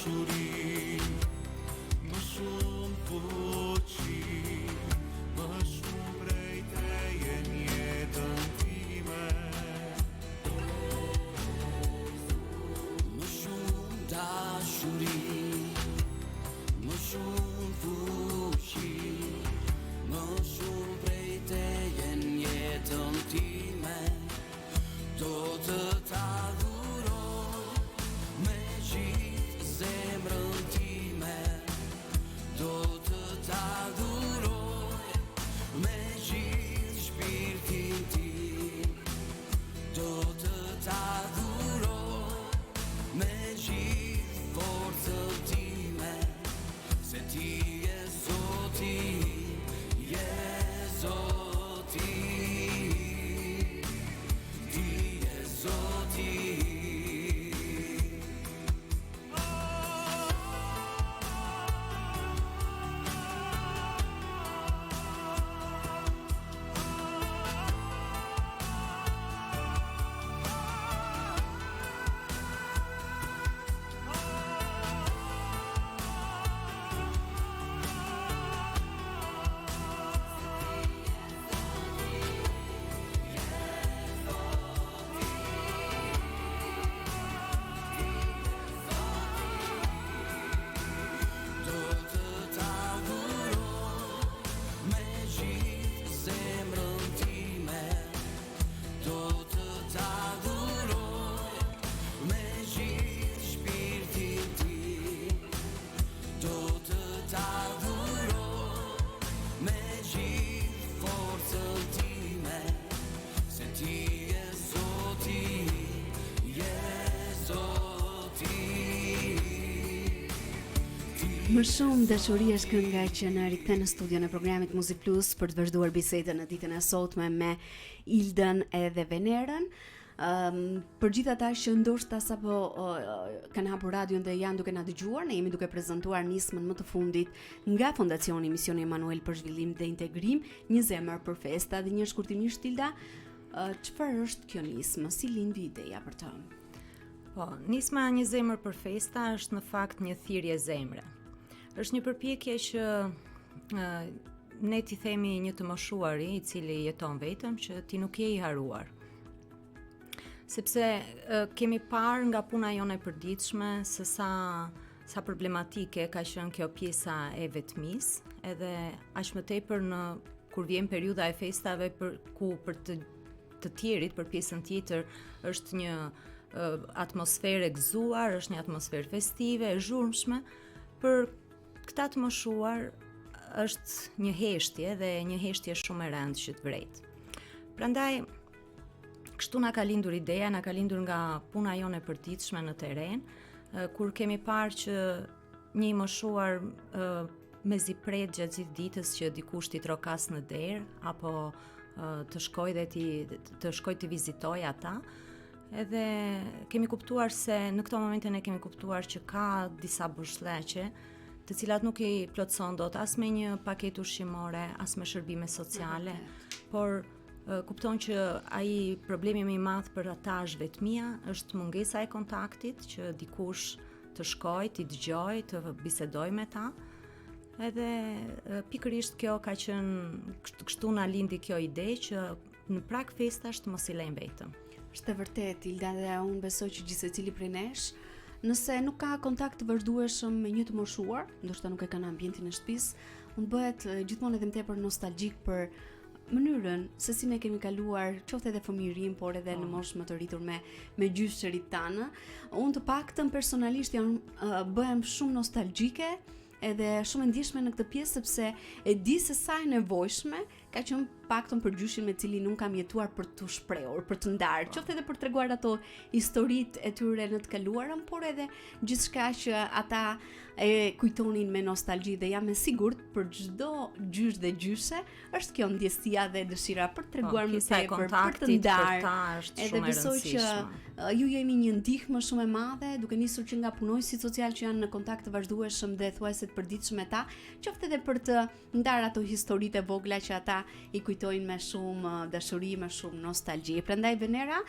dashuri Më shumë fuqi Më shumë prej teje n'jetën time Më shumë dashuri Më shumë fuqi Më shumë prej teje n'jetën time Do të t'adhuroj Me gjithë zemrën time Do të t'adhuroj Me gjithë shpirtin tim Do të t'adhuroj Me gjithë forcën time Se ti je Zoti Je Zoti Ti je Zoti Do të t'adhuroj Me gjithë zemrën time Do të t'adhuroj Me gjithë shpirtin tim Do të t'adhuroj Me gjithë forcën time Se ti je Zoti Je Zoti Më shumë dashuri është kënga që na rikthen në studion e programit Muzik Plus për të vazhduar bisedën në ditën e sotme me Ildën edhe Venerën. Um, për gjithë ata që ndoshta sapo uh, kanë hapur radion dhe janë duke na dëgjuar, ne jemi duke prezantuar nismën më të fundit nga Fondacioni Misioni Emanuel për Zhvillim dhe Integrim, një zemër për festa dhe një shkurtimisht Ilda, çfarë është kjo nismë? Si lindi ideja për të? Po, nisma një zemër për festa është në fakt një thirrje zemre. Është një përpjekje që ne t'i themi një të moshuari i cili jeton vetëm që ti nuk je i harruar. Sepse kemi parë nga puna jonë e përditshme se sa sa problematike ka qenë kjo pjesa e vetmisë, edhe aq më tepër në kur vjen periudha e festave për ku për të të tjerit, për pjesën tjetër është një atmosferë e gëzuar, është një atmosferë festive, e zhurmshme, për këta të moshuar është një heshtje dhe një heshtje shumë e rëndë që të vret. Prandaj kështu na ka lindur ideja, na ka lindur nga puna jonë e përditshme në terren, kur kemi parë që një i moshuar mezi pret gjatë gjithë ditës që dikush t'i trokasë në derë apo të shkojë dhe t'i të shkojë t'i vizitojë ata. Edhe kemi kuptuar se në këto momente ne kemi kuptuar që ka disa boshllëqe të cilat nuk i plotëson dot as me një paketë ushqimore, as me shërbime sociale, por kupton që ai problemi më i madh për ata është vetmia, është mungesa e kontaktit që dikush të shkojë, t'i dëgjojë, të bisedojë me ta. Edhe pikërisht kjo ka qenë kështu na lindi kjo ide që në prag festash të mos i lejmë vetëm. Është e vërtetë, Ilda dhe unë besoj që gjithsecili prej nesh, nëse nuk ka kontakt të vazhdueshëm me një të moshuar, ndoshta nuk e ka në ambientin e shtëpisë, mund bëhet gjithmonë edhe më tepër nostalgjik për mënyrën se si ne kemi kaluar qoftë edhe fëmijërinë, por edhe në po. moshë më të rritur me me gjyshërit tanë. Unë të paktën personalisht jam uh, bëhem shumë nostalgjike edhe shumë e ndjeshme në këtë pjesë sepse e di se sa e nevojshme ka qenë paktën për gjyshin me cilin unë kam jetuar për t'u shprehur, për të ndarë, po. qoftë edhe për të treguar ato historitë e tyre në të kaluarën, por edhe gjithçka që ata e kujtonin me nostalgji dhe jam e sigurt për çdo gjysh dhe gjyshe është kjo ndjesia dhe dëshira për të po, treguar më tepër, për të ndarë. Edhe besoj që ju jeni një ndihmë shumë e madhe, duke nisur që nga punonjësit social që janë në kontakt të vazhdueshëm dhe thuajse të përditshëm me ta, qoftë edhe për të ndarë ato historitë e vogla që ata i kujtojnë me shumë uh, dashuri, me shumë nostalgji. Prandaj Venera,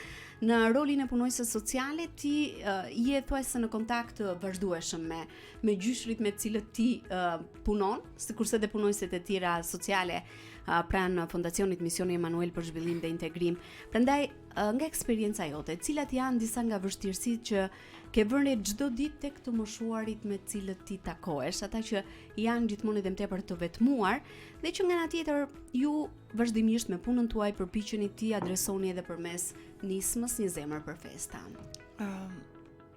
në rolin e punonjëses sociale ti uh, je thuajse në kontakt të vazhdueshëm me me gjyshërit me të cilët ti uh, punon, sikurse edhe punonjëset e tjera sociale uh, pranë Fondacionit Misioni Emanuel për Zhvillim dhe Integrim. Prandaj uh, nga eksperienca jote, cilat janë disa nga vështirësitë që ke vënë re çdo ditë tek të moshuarit me të cilët ti takohesh, ata që janë gjithmonë edhe më tepër të vetmuar dhe që nga ana tjetër ju vazhdimisht me punën tuaj përpiqeni t'i adresoni edhe përmes nismës një zemër për festa. Ëm uh,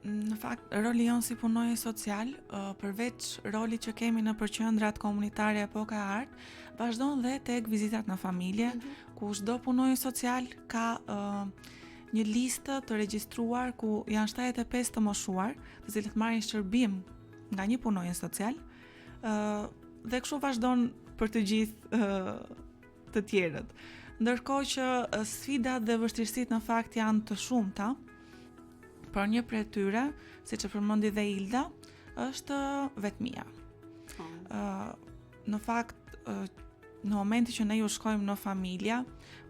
në fakt roli jonë si punonjës social, uh, përveç rolit që kemi nëpër qendrat komunitare Epoka e Artë, vazhdon dhe tek vizitat në familje, mm -hmm. ku çdo punonjës social ka uh, një listë të regjistruar ku janë 75 të moshuar, të cilët marrin shërbim nga një punonjës social, ë dhe kështu vazhdon për të gjithë ë të tjerët. Ndërkohë që sfidat dhe vështirësitë në fakt janë të shumta, por një prej tyre, siç e përmendi dhe Ilda, është vetmia. Po. Ë në fakt në momentin që ne ju shkojmë në familje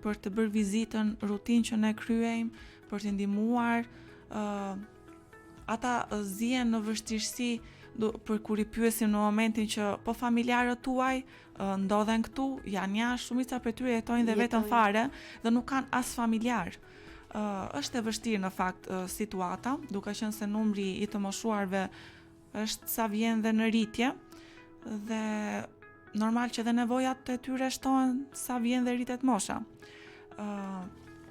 për të bërë vizitën rutinë që ne kryejmë, për t'i ndihmuar, ë ata zihen në vështirësi do, për kur i pyesim në momentin që po familjarët tuaj ndodhen këtu, janë jashtë, shumica prej tyre jetojnë dhe vetëm fare dhe nuk kanë as familjar. Uh, është e vështirë në fakt uh, situata, duke qenë se numri i të moshuarve është sa vjen dhe në rritje dhe normal që dhe nevojat e tyre shtohen sa vjen dhe rritet mosha. Ë, uh,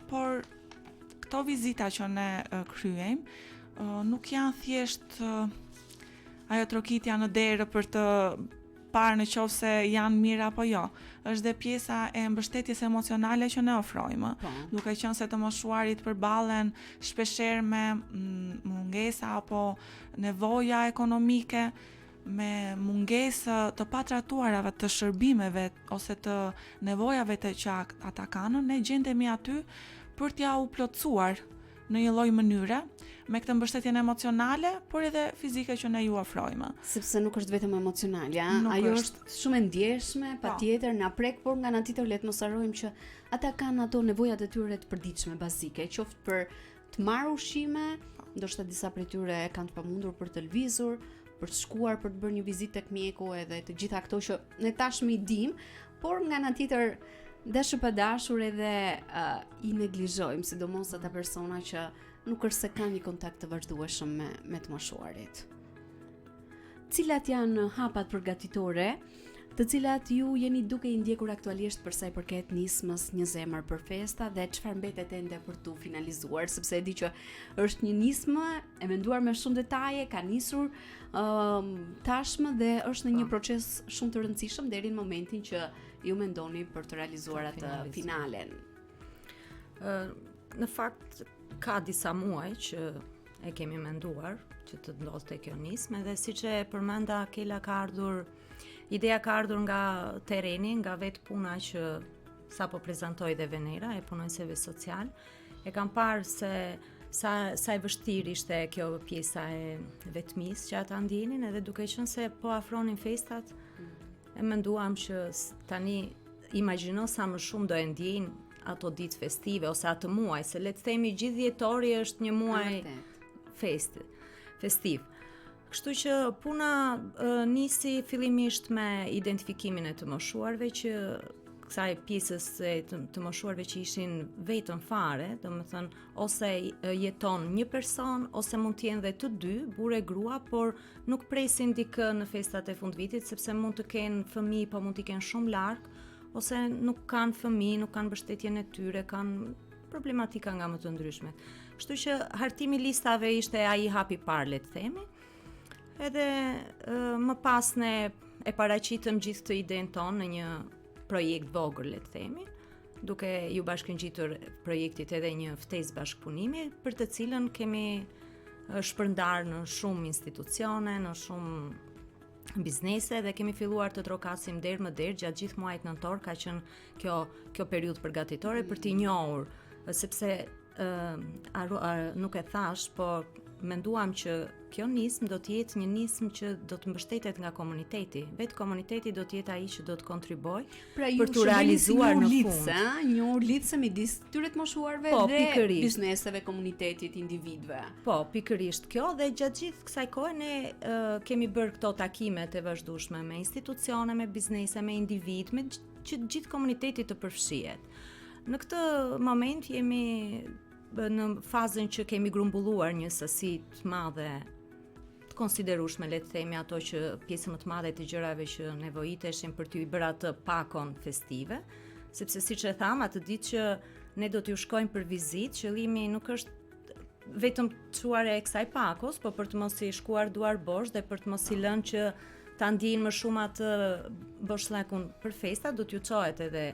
por këto vizita që ne uh, kryejmë uh, nuk janë thjesht uh, ajo trokitja në derë për të parë në qoftë se janë mirë apo jo. Është dhe pjesa e mbështetjes emocionale që ne ofrojmë. Po. Duke qenë se të moshuarit përballen shpeshherë me mm, mungesa apo nevoja ekonomike, me mungesë të patrajtuarave të shërbimeve ose të nevojave të që ata kanë, ne gjendemi aty për t'ja u plotësuar në një lloj mënyre me këtë mbështetjen emocionale, por edhe fizike që ne ju ofrojmë. Sepse nuk është vetëm emocionale, ja? ajo është. është shumë e ndjeshme, po. patjetër na prek, por nga ana tjetër le të mos harrojmë që ata kanë ato nevojat e tyre të përditshme bazike, qoftë për të marrë ushqime, ndoshta disa prej tyre e kanë të pamundur për të lëvizur, për të shkuar për të bërë një vizitë tek mjeku edhe të gjitha këto që ne tashmë i dimë, por nga ana tjetër dashur pa dashur edhe uh, i neglizhojmë, sidomos ata persona që nuk është se kanë një kontakt të vazhdueshëm me me të moshuarit. Cilat janë hapat përgatitore të cilat ju jeni duke i ndjekur aktualisht për sa i përket nismës Një zemër për festa dhe çfarë mbetet ende për t'u finalizuar, sepse e di që është një nismë e menduar me shumë detaje, ka nisur um, tashmë dhe është në një po. proces shumë të rëndësishëm deri në momentin që ju mendoni për të realizuar atë finalen. Ë në fakt ka disa muaj që e kemi menduar që të ndodhte kjo nismë dhe siç e përmenda Kela ka ardhur ideja ka ardhur nga terreni, nga vetë puna që sapo prezantoi dhe Venera e punonjëseve social. E kam parë se sa sa e vështirë ishte kjo pjesa e vetmisë që ata ndjenin edhe duke qenë se po afronin festat e menduam që tani imagjino sa më shumë do e ndjejnë ato ditë festive ose atë muaj, se le të themi gjithë dhjetori është një muaj fest, festiv. Kështu që puna e, nisi fillimisht me identifikimin e të moshuarve që kësaj pjesës e të, të moshuarve që ishin vetëm fare, domethënë ose jeton një person ose mund të jenë dhe të dy, burrë e grua, por nuk presin dikë në festat e fundvitit sepse mund të kenë fëmijë, po mund t'i kenë shumë larg, ose nuk kanë fëmijë, nuk kanë mbështetjen e tyre, kanë problematika nga më të ndryshmet. Kështu që hartimi i listave ishte ai hapi i parë, le të themi. Edhe e, më pas ne e paraqitëm gjithë këtë idenë tonë në një projekt vogël, le të themi, duke iu bashkëngjitur projektit edhe një ftesë bashkëpunimi për të cilën kemi shpërndarë në shumë institucione, në shumë biznese dhe kemi filluar të trokasim derë më derë gjatë gjithë muajit nëntor ka qenë kjo kjo periudhë përgatitore për t'i njohur sepse ë uh, nuk e thashë, po Menduam që kjo nismë do të jetë një nismë që do të mbështetet nga komuniteti. Vetë komuniteti do të jetë ai që do të kontribuojë pra, për t'u realizuar në fund. Pra, një urë lidhëse midis këtyre të moshuarve po, dhe pikërisht. bizneseve, komunitetit, individëve. Po, pikërisht kjo dhe gjatë gjithë kësaj kohe ne uh, kemi bërë këto takime të vazhdueshme me institucione, me biznese, me individë, me që gjithë komuniteti të përfshihet. Në këtë moment jemi në fazën që kemi grumbulluar një sasi të madhe të konsiderueshme, le të themi ato që pjesën më të madhe të gjërave që nevojiteshin për t'ju bërë atë pakon festive, sepse siç e thamë, atë ditë që ne do t'ju shkojmë për vizitë, qëllimi nuk është vetëm çuarja e kësaj pakos, po për të mos i shkuar duar bosh dhe për të mos i lënë që ta ndjejnë më shumë atë boshllëkun për festa, do t'ju çohet edhe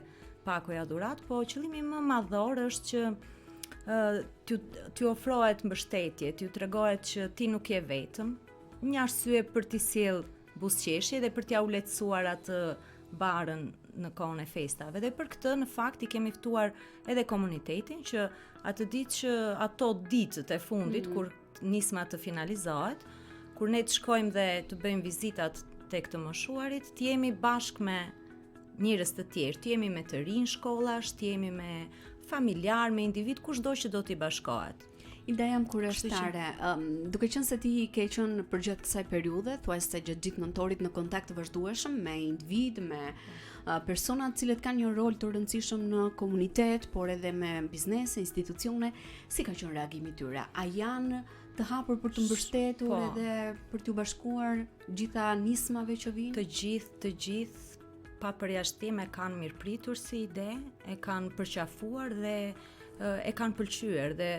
pakoja dhuratë, po qëllimi më madhor është që t'ju t'ju ofrohet mbështetje, t'ju tregohet që ti nuk je vetëm, një arsye për t'i sjellë buzëqeshje dhe për t'jua lehtësuar atë barrën në kohën e festave. Dhe për këtë në fakt i kemi ftuar edhe komunitetin që atë ditë që ato ditët e fundit mm -hmm. kur nisma të finalizohet, kur ne të shkojmë dhe të bëjmë vizitat tek të moshuarit, të jemi bashkë me njerëz të tjerë, të jemi me të rinj shkollash, të jemi me familjarë, me individë, kushdo që do t'i bashkohet. Ilda jam kureshtare, um, duke qenë se ti ke qenë përgjatë kësaj periudhe, thuajse gjatë gjithë nëntorit në kontakt të vazhdueshëm me individë, me uh, persona të cilët kanë një rol të rëndësishëm në komunitet, por edhe me biznese, institucione, si ka qenë reagimi i tyre? A janë të hapur për të mbështetur po. edhe për t'u bashkuar gjitha nismave që vijnë? Të gjithë, të gjithë pa përjashtim e kanë mirëpritur si ide, e kanë përqafuar dhe e kanë pëlqyer dhe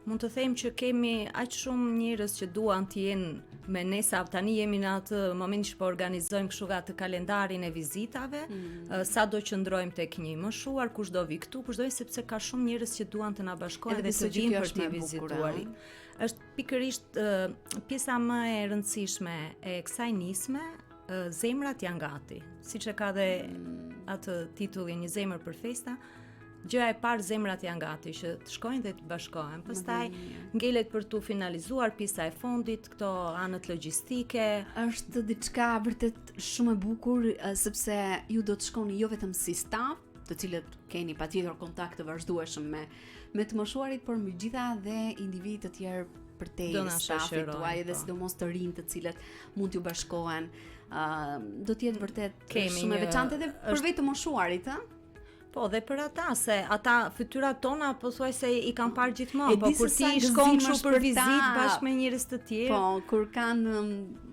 mund të them që kemi aq shumë njerëz që duan të jenë me ne sa tani jemi në atë moment që po organizojmë kështu atë kalendarin e vizitave, mm. sa do qëndrojmë tek një i moshuar, kush do vi këtu, kush do vi sepse ka shumë njerëz që duan të na bashkohen dhe të vinë për të vizituar. Është pikërisht pjesa më e rëndësishme e kësaj nisme, zemrat janë gati. Siç e ka dhe mm. atë titullin një zemër për festa, gjëja e parë zemrat janë gati që të shkojnë dhe të bashkohen. Pastaj ngelet për t'u finalizuar pjesa e fundit, këto anët logjistike. Është diçka vërtet shumë e bukur sepse ju do të shkoni jo vetëm si staf, të cilët keni patjetër kontakt të vazhdueshëm me me të moshuarit, por mbi të gjitha dhe individë të tjerë përtej stafit tuaj dhe po. sidomos të rinj të cilët mund t'ju bashkohen. Ë uh, do të jetë vërtet Kemi shumë e veçantë edhe për vetë të moshuarit, ë? Po, dhe për ata, se ata fytyrat tona pothuajse i kanë parë gjithmonë, po kur ti shkon kështu për vizitë bashkë me njerëz të tjerë. Po, kur kanë mm,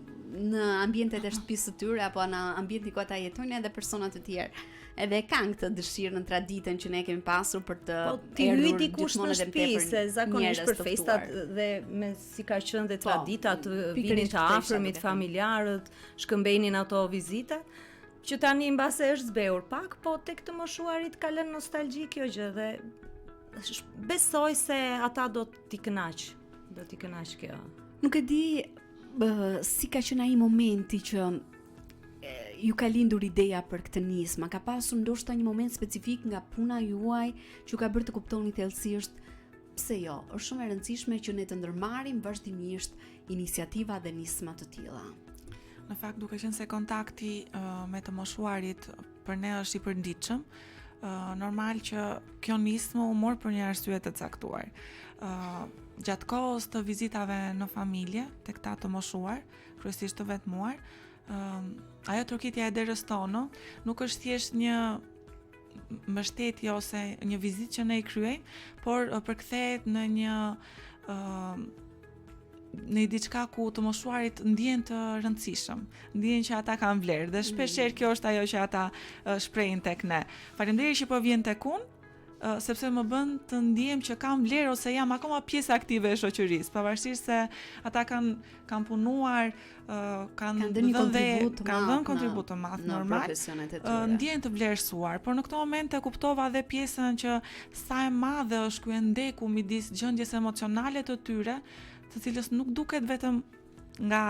në ambientet e shtëpisë së tyre apo në ambientin ku ata jetojnë edhe persona të tjerë. Edhe kanë këtë dëshirë në traditën që ne kemi pasur për të po, t'i hyjë dikush në shtëpi, se zakonisht për festat dhe me si ka qenë dhe po, tradita të vinin të afërmit, familjarët, shkëmbenin ato vizita, që tani mbase është zbehur pak, po tek të moshuarit ka lënë nostalgji kjo gjë dhe besoj se ata do t'i kënaq, do t'i kënaq kjo. Nuk e di bë, si ka qenë ai momenti që ju ka lindur ideja për këtë nismë? A ka pasur ndoshta një moment specifik nga puna juaj që ju ka bërë të kuptoni thellësisht pse jo? Është shumë e rëndësishme që ne të ndërmarrim vazhdimisht iniciativa dhe nisma të tilla. Në fakt, duke qenë se kontakti uh, me të moshuarit për ne është i përditshëm, uh, normal që kjo nismë u mor për një arsye të caktuar. Uh, gjatë kohës të vizitave në familje, tek këta të moshuar, kryesisht të vetmuar, uh, ajo trokitja e derës tonë nuk është thjesht një mbështetje ose një vizitë që ne i kryejmë, por përkthehet në një uh, në diçka ku të moshuarit ndihen të rëndësishëm, ndihen që ata kanë vlerë dhe shpeshherë mm. kjo është ajo që ata shprehin tek ne. Faleminderit që po vjen tek unë, sepse më bën të ndihem që kam vlerë ose jam akoma pjesë aktive e shoqërisë, pavarësisht se ata kanë kanë punuar, uh, kanë dhënë kontribut të kanë dhënë kontribut të madh normal. Profesionet e tyre. Uh, ndihen të vlerësuar, por në këtë moment e kuptova dhe pjesën që sa e madhe është ky hendeku midis gjendjes emocionale të tyre, të cilës nuk duket vetëm nga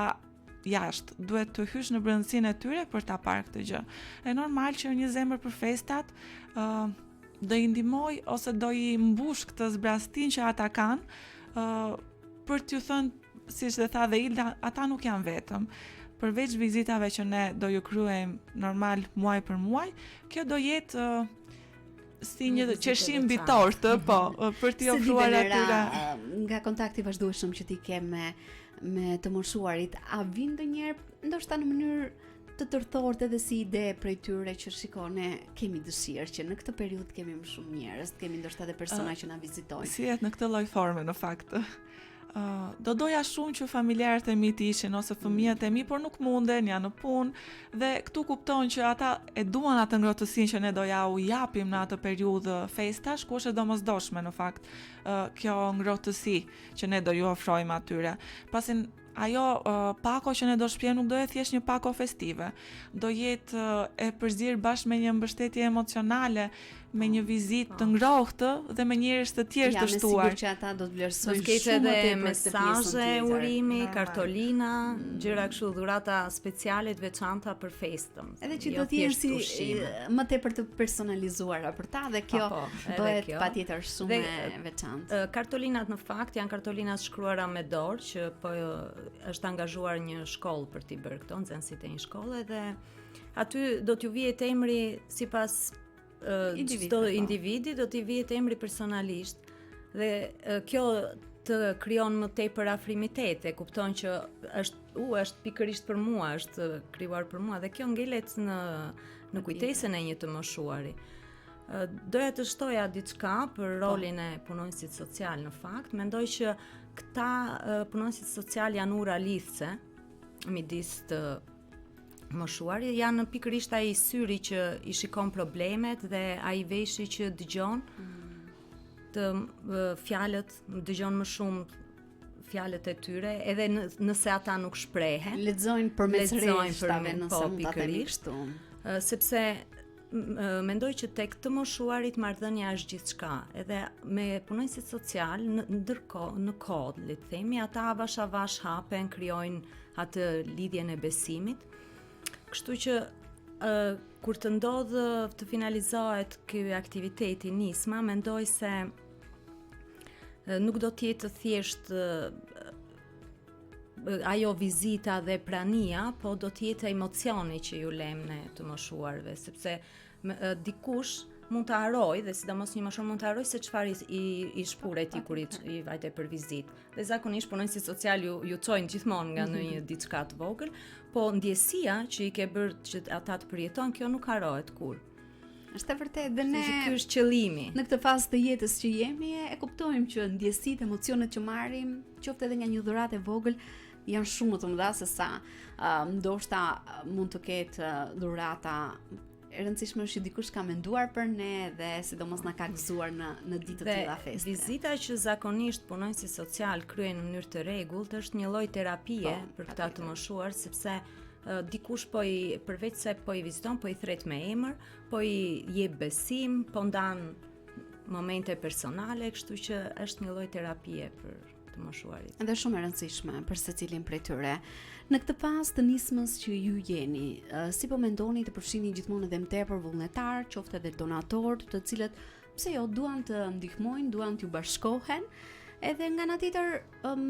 jashtë, duhet të hysh në brendësinë e tyre për ta parë këtë gjë. E normal që një zemër për festat, ë uh, do i ndihmoj ose do i mbush këtë zbrazëtinë që ata kanë, ë uh, për t'ju thënë, siç dhe tha dhe Ilda, ata nuk janë vetëm. Përveç vizitave që ne do ju kryejmë normal muaj për muaj, kjo do jetë uh, si një qershi mbi tortë, po, për t'i ofruar atyre. Nga kontakti i vazhdueshëm që ti ke me me të moshuarit, a vijnë ndonjëherë ndoshta në mënyrë të tërthortë edhe si ide prej tyre që shiko ne kemi dëshirë që në këtë periudhë kemi më shumë njerëz, të kemi ndoshta edhe persona uh, që na vizitojnë. Si jetë në këtë lloj forme në fakt. Uh, do doja shumë që familjarët e mi të ishin ose fëmijët e mi, por nuk munden, janë në punë dhe këtu kupton që ata e duan atë ngrohtësinë që ne do ja u japim në atë periudhë festash, ku është e domosdoshme në fakt uh, kjo ngrohtësi që ne do ju ofrojmë atyre. Pasi ajo uh, pako që ne do shpiem nuk do jetë thjesht një pako festive. Do jetë uh, e përzier bashkë me një mbështetje emocionale, me një vizitë të po. ngrohtë dhe me njerëz të tjerë të shtuar. Jam e sigurt që ata do të vlerësojnë shumë më tepër mesazhe urimi, kartolina, mm. gjëra kështu dhurata speciale të veçanta për festën. Edhe që jo do të jenë si më tepër të personalizuara për ta dhe kjo po, po, bëhet patjetër shumë e veçantë. Kartolinat në fakt janë kartolina të shkruara me dorë që po është angazhuar një shkollë për t'i bërë këto nxënësit e një shkolle dhe aty do t'ju vihet emri sipas çdo po. individi do t'i vihet emri personalisht dhe kjo të krijon më tepër afrimitet, e kupton që është u është pikërisht për mua, është krijuar për mua dhe kjo ngelet në në kujtesën e një të moshuari. Doja të shtoja diçka për po. rolin e punonjësit social në fakt, mendoj që këta punonjësit social janë ura lidhëse midis të moshuarit janë pikërisht ai syri që i shikon problemet dhe ai veshi që dëgjon mm. të fjalët, dëgjon më shumë fjalët e tyre, edhe në, nëse ata nuk shprehen. Lexojnë përmes rreshtave, nëse po, mund ta themi kështu. Sepse mendoj që tek të moshuarit marrëdhënia është gjithçka. Edhe me punonjësit social në ndërkohë në kohë, le të themi, ata avash avash hapen, krijojnë atë lidhjen e besimit. Kështu që ë kur të ndodhë të finalizohet ky aktiviteti nisma, mendoj se nuk do të jetë thjesht ajo vizita dhe prania, po do të jetë emocioni që ju lëmë ne të moshuarve, sepse dikush mund të harrojë dhe sidomos një moshuar mund të harrojë se çfarë i i, i shpure ti kur i, i vajte për vizitë. Dhe zakonisht punonjësit social ju ju çojnë gjithmonë nga ndonjë mhm. diçka të vogël, po ndjesia që i ke bërë që ata të përjetojnë, kjo nuk harrohet kurrë. Është e vërtetë dhe ne ky është qëllimi. Në këtë fazë të jetës që jemi e kuptojmë që ndjesitë, emocionet që marrim, qoftë edhe nga një dhuratë e vogël, janë shumë më të mëdha se sa uh, ndoshta mund të ketë uh, dhurata e rëndësishme është që dikush ka menduar për ne dhe sidomos na ka gëzuar në në ditë të tilla feste. Vizita që zakonisht punonjësi social kryen në mënyrë të rregullt është një lloj terapie po, për këta të moshuar sepse uh, dikush po i përveç se po i viziton, po i thret me emër, po i jep besim, po ndan momente personale, kështu që është një lloj terapie për të moshuarit. Dhe shumë e rëndësishme për secilin prej tyre. Në këtë fazë të nismës që ju jeni, si po mendoni të përfshini gjithmonë edhe më tepër vullnetarë, qoftë edhe donatorë, të cilët pse jo duan të ndihmojnë, duan t'ju bashkohen, edhe nga ana tjetër,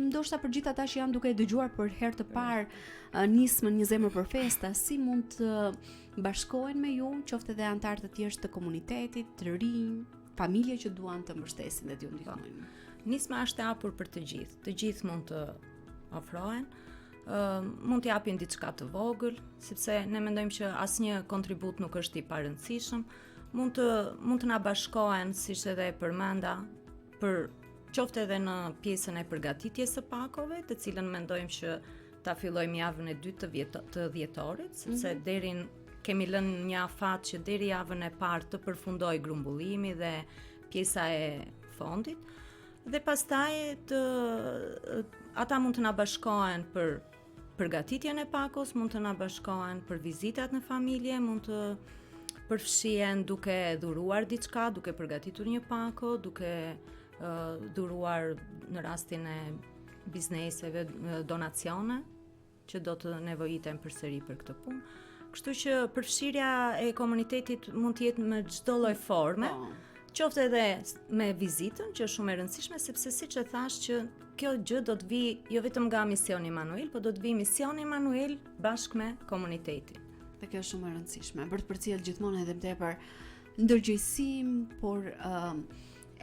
ndoshta për gjithë ata që janë duke e dëgjuar për herë të parë nismën Një zemër për festa, si mund të bashkohen me ju, qoftë edhe anëtarë të thjeshtë të komunitetit, të rinj, familje që duan të mbështesin dhe t'ju po. ndihmojnë. Nisma është e hapur për të gjithë. Të gjithë mund të ofrohen. Ë uh, mund të japin diçka të vogël, sepse ne mendojmë që asnjë kontribut nuk është i parëndësishëm. Mund të mund të na bashkohen, siç edhe e përmenda, për qoftë edhe në pjesën e përgatitjes së pakove, të cilën mendojmë që ta fillojmë javën e dytë të vjeto, të dhjetorit, sepse mm -hmm. deri kemi lënë një afat që deri javën e parë të përfundojë grumbullimi dhe pjesa e fondit dhe pastaj të ata mund të na bashkohen për përgatitjen e pakos, mund të na bashkohen për vizitat në familje, mund të përfshihen duke dhuruar diçka, duke përgatitur një pako, duke uh, dhuruar në rastin e bizneseve donacione që do të nevojiten përsëri për këtë punë. Kështu që përfshirja e komunitetit mund të jetë në çdo lloj forme. Po. Qoftë edhe me vizitën, që është shumë e rëndësishme sepse siç e thashë që kjo gjë do të vijë jo vetëm nga misioni Emanuel, po do të vijë misioni Emanuel bashkë me komunitetin. Dhe kjo është shumë e rëndësishme, për të përcjellë gjithmonë edhe më tepër ndërgjegjësim, por uh,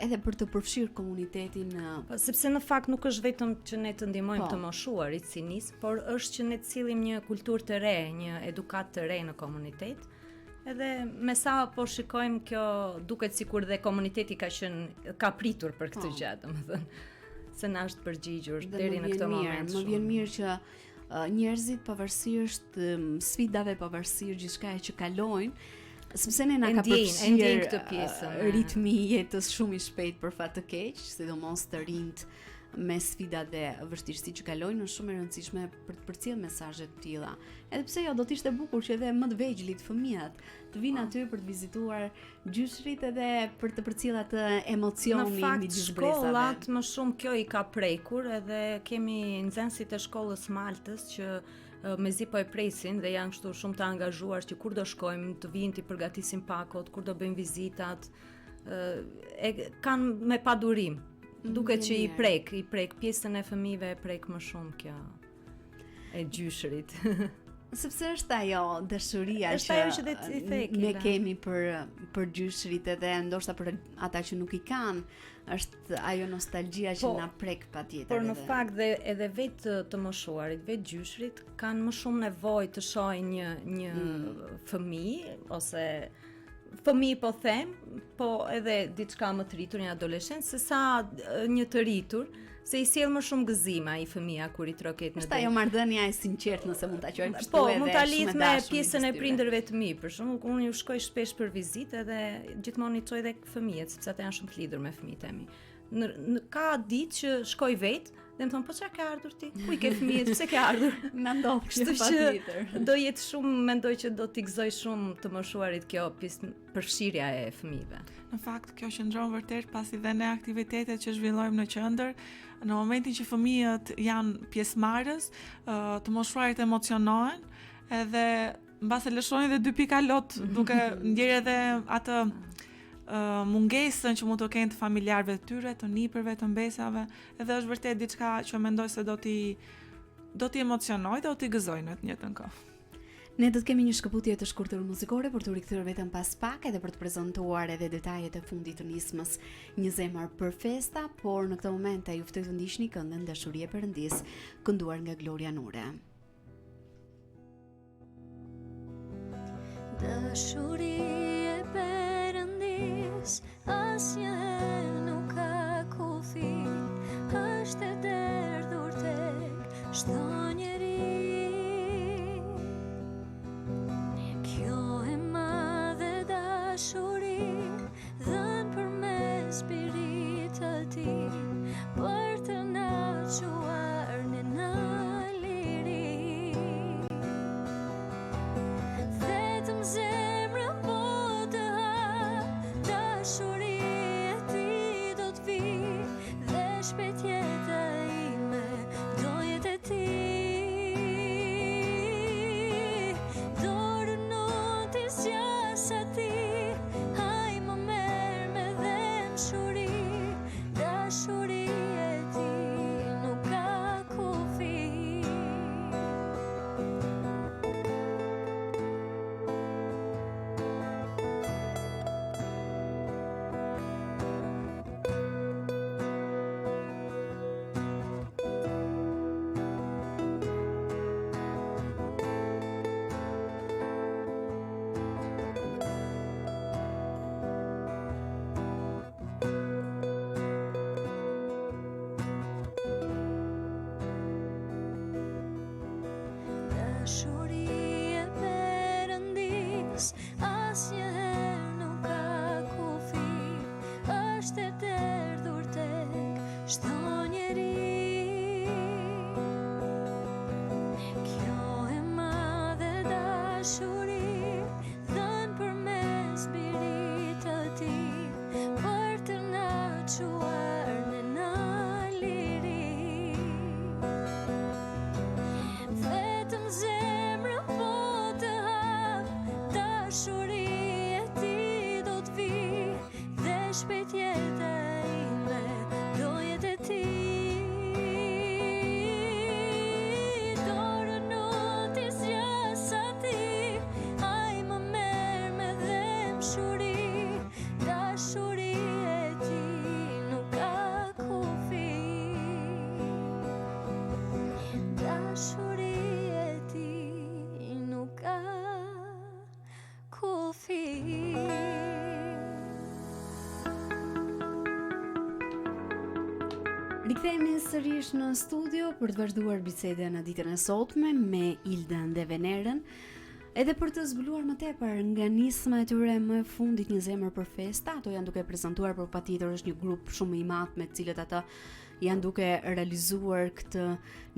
edhe për të përfshirë komunitetin në po, sepse në fakt nuk është vetëm që ne të ndihmojmë po. të moshuarit si nismë, por është që ne të sjellim një kulturë të re, një edukatë të re në komunitet. Edhe me sa po shikojmë kjo duket sikur dhe komuniteti ka qenë ka pritur për këtë po. gjë, domethënë se na është përgjigjur deri në këtë moment. Më vjen mirë që uh, njerëzit pavarësisht um, sfidave, pavarësisht gjithçka që kalojnë, sepse ne na ka përfshirë këtë pjesën. Ritmi i jetës shumë i shpejtë për fat të keq, sidomos të rinjtë me sfidat dhe vështirësitë që kalojnë, është shumë e rëndësishme për të përcjellë mesazhe të tilla. Edhe pse jo, do të ishte bukur që edhe më të vegjlit, fëmijët, të vinë po. aty për të vizituar gjyshërit edhe për të përcjellë atë emocionin midis brezave. Në fakt, shkollat më shumë kjo i ka prekur edhe kemi nxënësit e shkollës Maltës që mezi po e presin dhe janë kështu shumë të angazhuar që kur do shkojmë të vijnë t'i përgatisim pakot, kur do bëjmë vizitat, e kanë me padurim. Mm, Duket që i prek, i prek pjesën e fëmijëve e prek më shumë kjo e gjyshërit. Sepse është ajo dashuria është ajo që dhe ti the, ne kemi për për gjyshërit edhe ndoshta për ata që nuk i kanë, është ajo nostalgjia që po, na prek patjetër. Por në fakt dhe edhe vetë të moshuarit, vetë gjyshërit kanë më shumë nevojë të shohin një një mm. fëmijë ose fëmijë po them, po edhe diçka më të rritur, një adoleshent, se sa një të rritur, se i sjell më shumë gëzim ai fëmija kur i troket në derë. Është ajo marrëdhënia e sinqertë nëse mund ta quajmë kështu po, edhe. Po, mund ta lidh me pjesën e prindërve të mi, për shembull, unë ju shkoj shpesh për vizitë edhe gjithmonë i çoj edhe fëmijët, sepse ata janë shumë të lidhur me fëmijët e mi. Në, në ka ditë që shkoj vetë dhe më thonë, po çka ke ardhur ti? Ku i ke fëmijët? Pse ke ardhur? Na ndodh kështu që do jetë shumë, mendoj që do t'i gëzojë shumë të moshuarit kjo pjesë përfshirja e fëmijëve. Në fakt, kjo qëndron vërtet pasi dhe ne aktivitetet që zhvillojmë në qendër, në momentin që fëmijët janë pjesëmarrës, të moshuarit emocionohen, edhe mbase lëshojnë edhe dy pika lot duke ndjerë edhe atë uh, mungesën që mund të kenë të familjarëve të tyre, të nipërve, të mbesave, edhe është vërtet diçka që mendoj se do t'i do t'i emocionojë dhe do t'i gëzojë në të njëjtën kohë. Ne do të kemi një shkëputje të shkurtër muzikore për t'u rikthyer vetëm pas pak edhe për të prezantuar edhe detajet e fundit të nismës Një zemër për festa, por në këtë moment ju ftoj të ndiqni këngën Dashuri e Perëndisë, kënduar nga Gloria Nure. Dashuri e Perëndisë asnjëherë nuk ka kufi, është e derdhur tek çdo njeri. Kjo e madhe dashuri Dhënë përmes birit të tij Për të na çuar ne në liri Vetëm zemrën po të hap Dashuri e tij do të vijë Dhe shpejt jeta ime do jetë e tij Dorën unë t'i zgjas atij Ai më merr me dhembshuri Dashuri e tij nuk ka kufi Dashuri e Perëndisë asnjëherë nuk ka kufi është e derdhur tek çdo njeri Kjo e madhe dashuri dhënë përmes birit të tij për të na çuar ne në liri Vetëm zemrën po të hap dashuri e tij do të vijë Dhe shpejt jeta ime do jetë e tij. Dorën nuk t'i zgjas atij, ai më merr me dhembshuri, dashuri e tij nuk ka kufi. Dashuri e tij nuk ka kufi. Rikthehemi sërish në studio për të vazhduar bisedën në ditën e sotme me Ildën dhe Venerën. Edhe për të zbuluar më tepër nga nisma e tyre më e fundit një zemër për festa, ato janë duke prezantuar, por patjetër është një grup shumë më i madh me të cilët ata janë duke realizuar këtë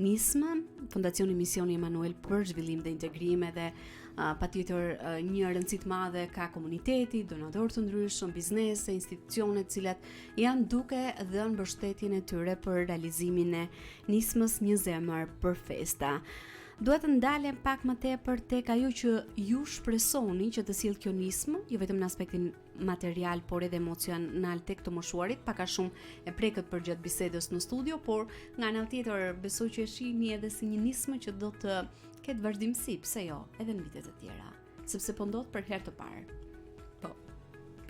nismë, Fondacioni Misioni Emanuel për zhvillim dhe integrim edhe uh, patjetër uh, një rëndësi të madhe ka komuniteti, donatorë të ndryshëm, biznese, institucione të cilat janë duke dhënë mbështetjen e tyre për realizimin e nismës Një zemër për festa. Dua të ndalem pak më tepër tek ajo që ju shpresoni që të sjellë kjo nismë, jo vetëm në aspektin material, por edhe emocional tek të moshuarit, pak a shumë e prekët përgjatë bisedës në studio, por nga ana tjetër besoj që e shihni edhe si një nismë që do të ketë vazhdimësi, pse jo, edhe në vitet e tjera, sepse po ndodh për herë të parë. Po.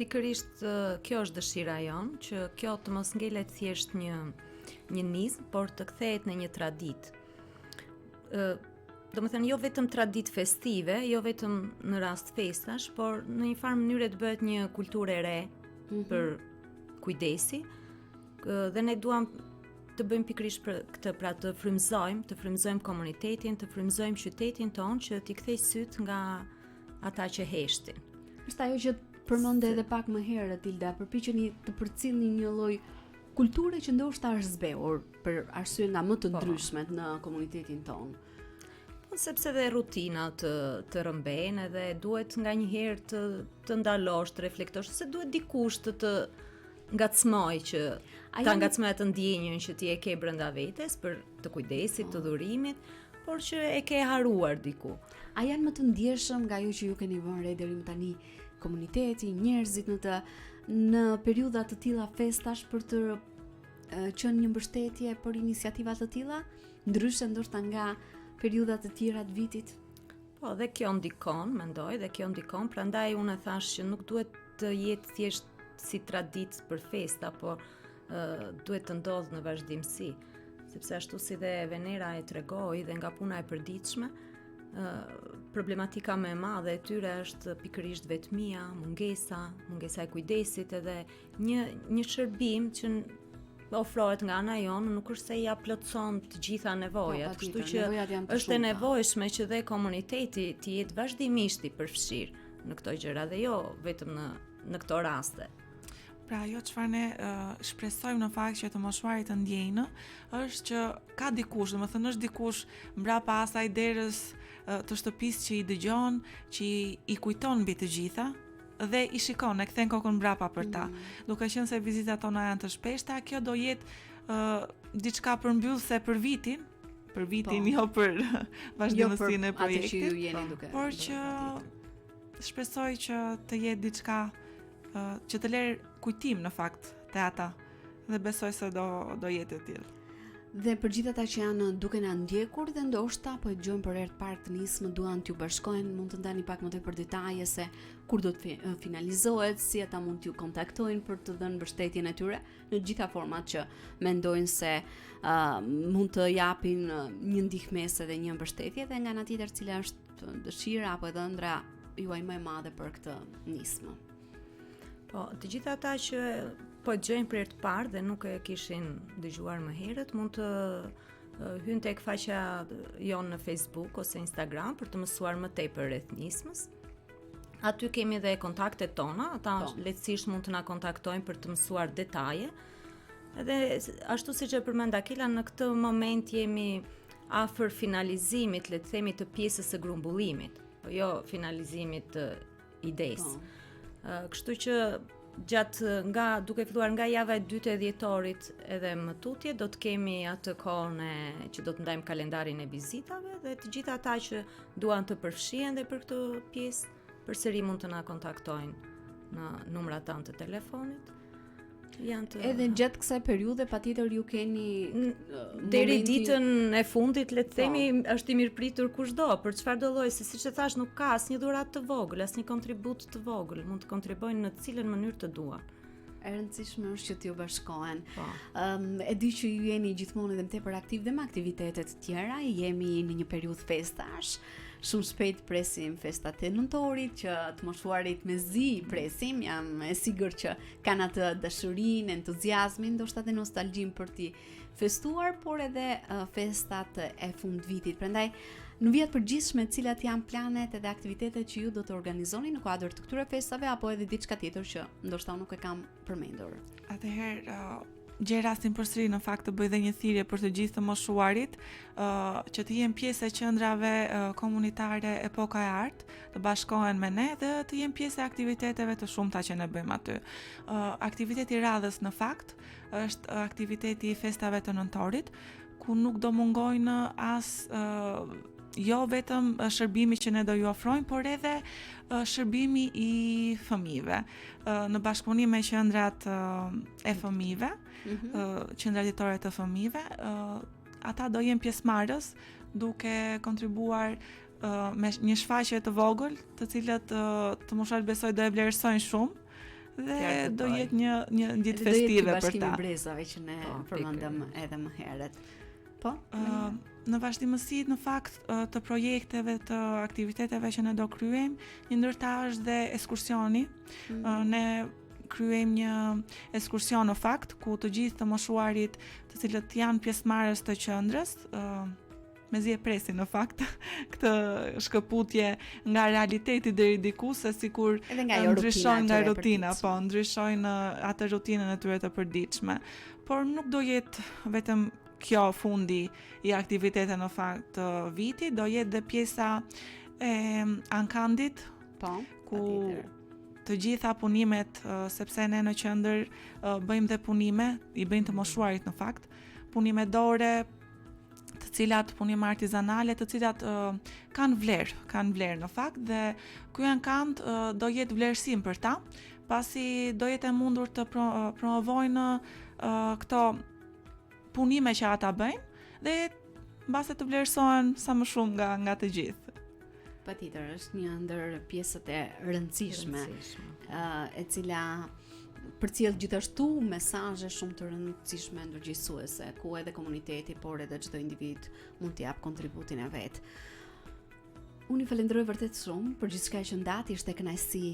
Pikërisht kjo është dëshira jonë, që kjo të mos ngelet thjesht një një nismë, por të kthehet në një traditë. Ë domethënë jo vetëm traditë festive, jo vetëm në rast festash, por në një farë mënyre të bëhet një kulturë e re mm -hmm. për kujdesi. Dhe ne duam të bëjmë pikërisht për këtë, pra të frymëzojmë, të frymëzojmë komunitetin, të frymëzojmë qytetin tonë që t'i kthejë sytë nga ata që heshtin. Është ajo që përmende edhe pak më herët Ilda, përpiqeni të përcillni një lloj kulture që ndoshta është zbehur për arsye nga më të po. ndryshmet në komunitetin tonë. Po sepse dhe rutinat të, të rrëmbejnë edhe duhet nganjëherë të të ndalosh, të reflektosh, se duhet dikush të të ngacmojë që ta ngacmojë atë ndjenjën që ti e ke brenda vetes për të kujdesit, të po. dhurimit, por që e ke harruar diku. A janë më të ndjeshëm nga ajo që ju keni vënë re deri më tani komuniteti, njerëzit në të në periudha të tilla festash për të qenë një mbështetje për iniciativa të tilla, ndryshe ndoshta nga periudha të tjera të vitit? Po, dhe kjo ndikon, mendoj, dhe kjo ndikon, prandaj unë e thashë që nuk duhet të jetë thjesht si traditë për festa, por uh, duhet të ndodhë në vazhdimësi, sepse ashtu si dhe Venera e tregoi dhe nga puna e përditshme, problematika më e madhe e tyre është pikërisht vetmia, mungesa, mungesa e kujdesit edhe një një shërbim që ofrohet nga ana jonë nuk është se ia plotëson të gjitha nevojat, po, kështu që është e nevojshme që dhe komuniteti të jetë vazhdimisht i përfshirë në këto gjëra dhe jo vetëm në në këto raste. Pra ajo çfarë ne uh, shpresojmë në fakt që të moshuarit të ndjejnë është që ka dikush, domethënë është dikush mbrapa asaj derës uh, të shtëpisë që i dëgjon, që i, i kujton mbi të gjitha dhe i shikon, e kthen kokën mbrapa për ta. Mm. Duke qenë se vizitat tona janë të shpeshta, kjo do jetë uh, diçka përmbyllëse për vitin, për vitin, po. jo për vazhdimësinë jo e projektit. Atë që ju jeni duke. Por që shpresoj që të jetë diçka që të lerë kujtim në fakt te ata dhe besoj se do do jetë e tillë. Dhe për gjithë ata që janë duke na ndjekur dhe ndoshta po e dëgjojnë për herë të parë këtë nismë, duan t'ju bashkohen, mund të ndani pak më tepër detaje se kur do të finalizohet, si ata mund t'ju kontaktojnë për të dhënë mbështetjen e tyre në të gjitha format që mendojnë se uh, mund të japin një ndihmesë dhe një mbështetje dhe nga ana tjetër cila është dëshira apo edhe ëndrra juaj më e madhe për këtë nismë. Po, të gjithë ata që po e dëgjojnë për herë të parë dhe nuk e kishin dëgjuar më herët, mund të hyjnë tek faqja jonë në Facebook ose Instagram për të mësuar më tepër rreth nismës. Aty kemi dhe kontaktet tona, ata po. lehtësisht mund të na kontaktojnë për të mësuar detaje. Edhe ashtu siç e përmenda Kela, në këtë moment jemi afër finalizimit, le të themi të pjesës së grumbullimit, po jo finalizimit të idesë. Po. Kështu që gjatë nga duke filluar nga java e dytë e dhjetorit edhe më tutje do të kemi atë kohën e që do të ndajmë kalendarin e vizitave dhe të gjithë ata që duan të përfshihen dhe për këtë pjesë përsëri mund të na kontaktojnë në numrat tanë të telefonit. Janë të Edhe gjatë kësaj periudhe patjetër ju keni deri ditën e fundit le të po. themi po. është i mirëpritur kushdo për çfarëdo lloj se siç e thashë nuk ka asnjë dhuratë të vogël, asnjë kontribut të vogël, mund të kontribuojnë në cilën mënyrë të duan. E rëndësishme është që t'ju bashkohen. Po. Um, e di që ju jeni gjithmonë edhe më tepër aktiv dhe me aktivitete të tjera, jemi në një periudhë festash. Shumë shpejt presim festat e nëntorit që të moshuarit mezi presim, jam e sigurt që kanë atë dashurinë, entuziazmin, ndoshta edhe nostalgjinë për t'i festuar, por edhe uh, festat e fundvitit. Prandaj në vija të përgjithshme cilat janë planet edhe aktivitetet që ju do të organizoni në kuadër të këtyre festave apo edhe diçka tjetër që ndoshta unë nuk e kam përmendur. Atëherë, uh, gjej rastin përsëri në fakt të bëj dhe një thirrje për të gjithë të moshuarit, uh, që të jenë pjesë e qendrave uh, komunitare Epoka e Artë, të bashkohen me ne dhe të jenë pjesë e aktiviteteve të shumta që ne bëjmë aty. Uh, aktiviteti i radhës në fakt është aktiviteti i festave të nëntorit, ku nuk do mungojnë as uh, jo vetëm shërbimi që ne do ju ofrojmë, por edhe shërbimi i fëmijëve. Në bashkëpunim me qendrat e fëmijëve, mm -hmm. qendrat ditore të fëmijëve, ata do jenë pjesëmarrës duke kontribuar me një shfaqje të vogël, të cilët të moshuarit besoj do e vlerësojnë shumë dhe do jetë një një ditë festive për ta. Do jetë bashkimi i brezave që ne po, përmendëm edhe më herët. Po. Uh, në vazhdimësi në fakt të projekteve të aktiviteteve që ne do kryejmë, një ndër ta është dhe ekskursioni. Mm -hmm. Ne kryejmë një ekskursion në fakt ku të gjithë të moshuarit, të cilët janë pjesëmarrës të qendrës, uh, mezi e presin në fakt këtë shkëputje nga realiteti deri diku se sikur edhe nga ajo ndryshojnë nga rutina, po ndryshojnë atë rutinën e tyre të përditshme. Por nuk do jetë vetëm kjo fundi i aktiviteteve në fakt të vitit, do jetë dhe pjesa e ankandit, po, ku të gjitha punimet, sepse ne në qendër bëjmë dhe punime, i bëjnë të moshuarit në fakt, punime dore, të cilat punime artizanale, të cilat uh, kanë vlerë, kanë vlerë në fakt dhe ky ankand uh, do jetë vlerësim për ta, pasi do jetë e mundur të pro, promovojnë uh, këto punime që ata bëjnë dhe mbase të vlerësohen sa më shumë nga nga të gjithë. Patjetër, është një ndër pjesët e rëndësishme, uh, e cila përcjell gjithashtu mesazhe shumë të rëndësishme ndërgjegjësuese, ku edhe komuniteti, por edhe çdo individ mund të japë kontributin e vet. Unë ju falenderoj vërtet shumë për gjithçka që ndatë, ishte kënaqësi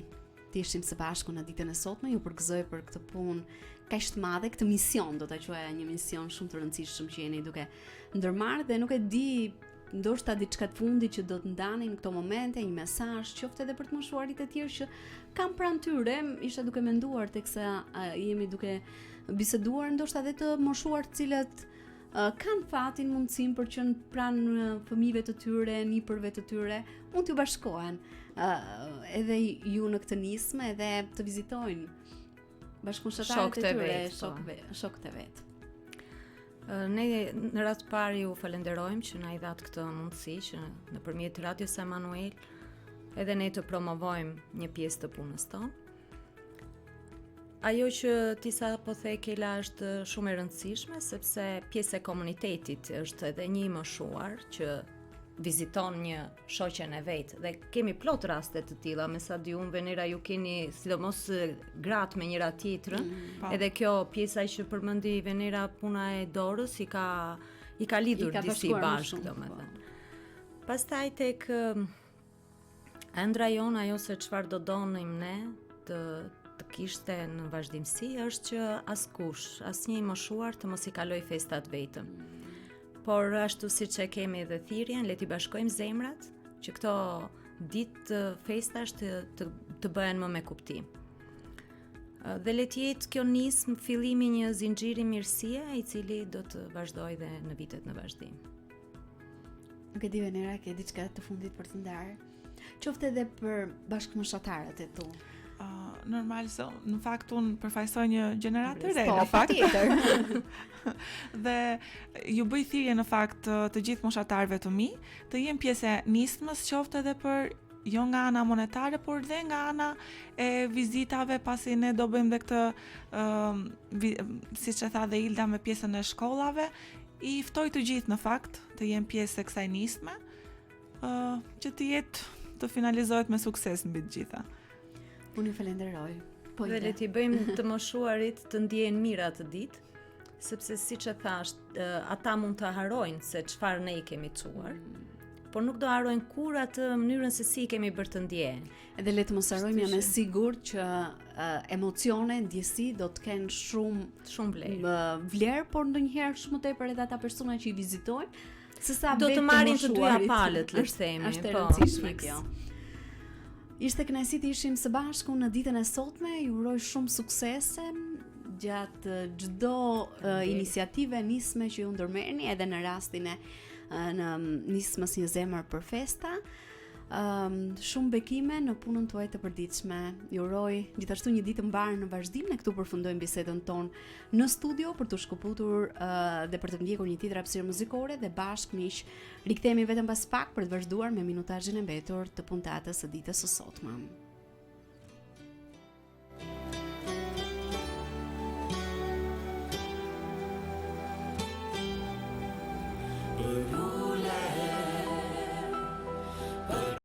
të ishim së bashku në ditën e sotme. Ju përgëzoj për këtë punë kaq të madhe, këtë mision, do ta quaja një mision shumë të rëndësishëm që jeni duke ndërmarrë dhe nuk e di ndoshta diçka të fundit që do të ndani në këto momente, një mesazh, qoftë edhe për të moshuarit e tjerë që kanë pranë tyre, isha duke menduar teksa jemi duke biseduar, ndoshta edhe të moshuar të cilët kanë fatin mundësinë për të qenë pranë fëmijëve të tyre, nipërve të tyre, mund t'ju bashkohen edhe ju në këtë nismë edhe të vizitojnë bashkëmoshatarët e tyre, po. shokëve, shokët e vet. Ne në radhë të parë ju falenderojmë që na i dhatë këtë mundësi që nëpërmjet Radios Emanuel edhe ne të promovojmë një pjesë të punës tonë. Ajo që ti sapo the Kela është shumë e rëndësishme sepse pjesë e komunitetit është edhe një i moshuar që viziton një shoqen e vet dhe kemi plot raste të tilla me sa di unë Venera ju keni sidomos gratë me njëra tjetrën mm, po. edhe kjo pjesa që përmendi Venera puna e dorës i ka i ka lidhur I ka disi bashkë po. domethënë. Pastaj tek Ëndrra jonë ajo se çfarë do donim ne të të kishte në vazhdimësi është që askush, asnjë i moshuar të mos i kalojë festat vetëm. Por ashtu siç e kemi edhe thirrjen, le t'i bashkojmë zemrat që këto ditë festash të të, të bëhen më me kuptim. Dhe le të jetë kjo nismë fillimi i një zinxhiri mirësie i cili do të vazhdojë dhe në vitet në vazhdim. Nuk e di Venera, ke diçka të fundit për të ndarë? Qoftë edhe për bashkëmoshatarët e tu. Uh, normal se në fakt unë përfaqësoj një gjeneratë të re, po, në fakt. dhe ju bëj thirrje në fakt të, të gjithë moshatarëve të mi, të jenë pjesë e nismës qoftë edhe për jo nga ana monetare, por dhe nga ana e vizitave, pasi ne do bëjmë dhe këtë, uh, siç e tha dhe Ilda me pjesën e shkollave, i ftoj të gjithë në fakt të jenë pjesë e kësaj nisme, uh, që të jetë të finalizohet me sukses mbi të gjitha. Unë ju falenderoj. Po dhe le t'i bëjmë të moshuarit të ndjehen mirë atë ditë, sepse siç e thashë, ata mund të harrojnë se çfarë ne i kemi çuar. Mm. Por nuk do harrojnë kurrë atë mënyrën se si i kemi bërë të ndjehen. Edhe le të mos harrojmë jam e sigurt që uh, emocione, ndjesi do të kenë shumë shumë vlerë. Vlerë, por ndonjëherë shumë më tepër edhe ata persona që i vizitojnë, se sa do të marrin të dyja palët, le të themi. Është e po, rëndësishme kjo. Ishte kënaqësi të ishim së bashku në ditën e sotme. Ju uroj shumë suksese gjatë çdo uh, iniciative nisme që ju ndërmerrni edhe në rastin e uh, në nismës një zemër për festa. Um, shumë bekime në punën tuaj të përditshme. Ju uroj gjithashtu një ditë të mbarë në vazhdim. Ne këtu përfundojmë bisedën tonë në studio për t'u shkëputur uh, dhe për të ndjekur një tjetër hapësirë muzikore dhe bashkë miq rikthehemi vetëm pas pak për të vazhduar me minutazhin e mbetur të puntatës së ditës së sotme. Për.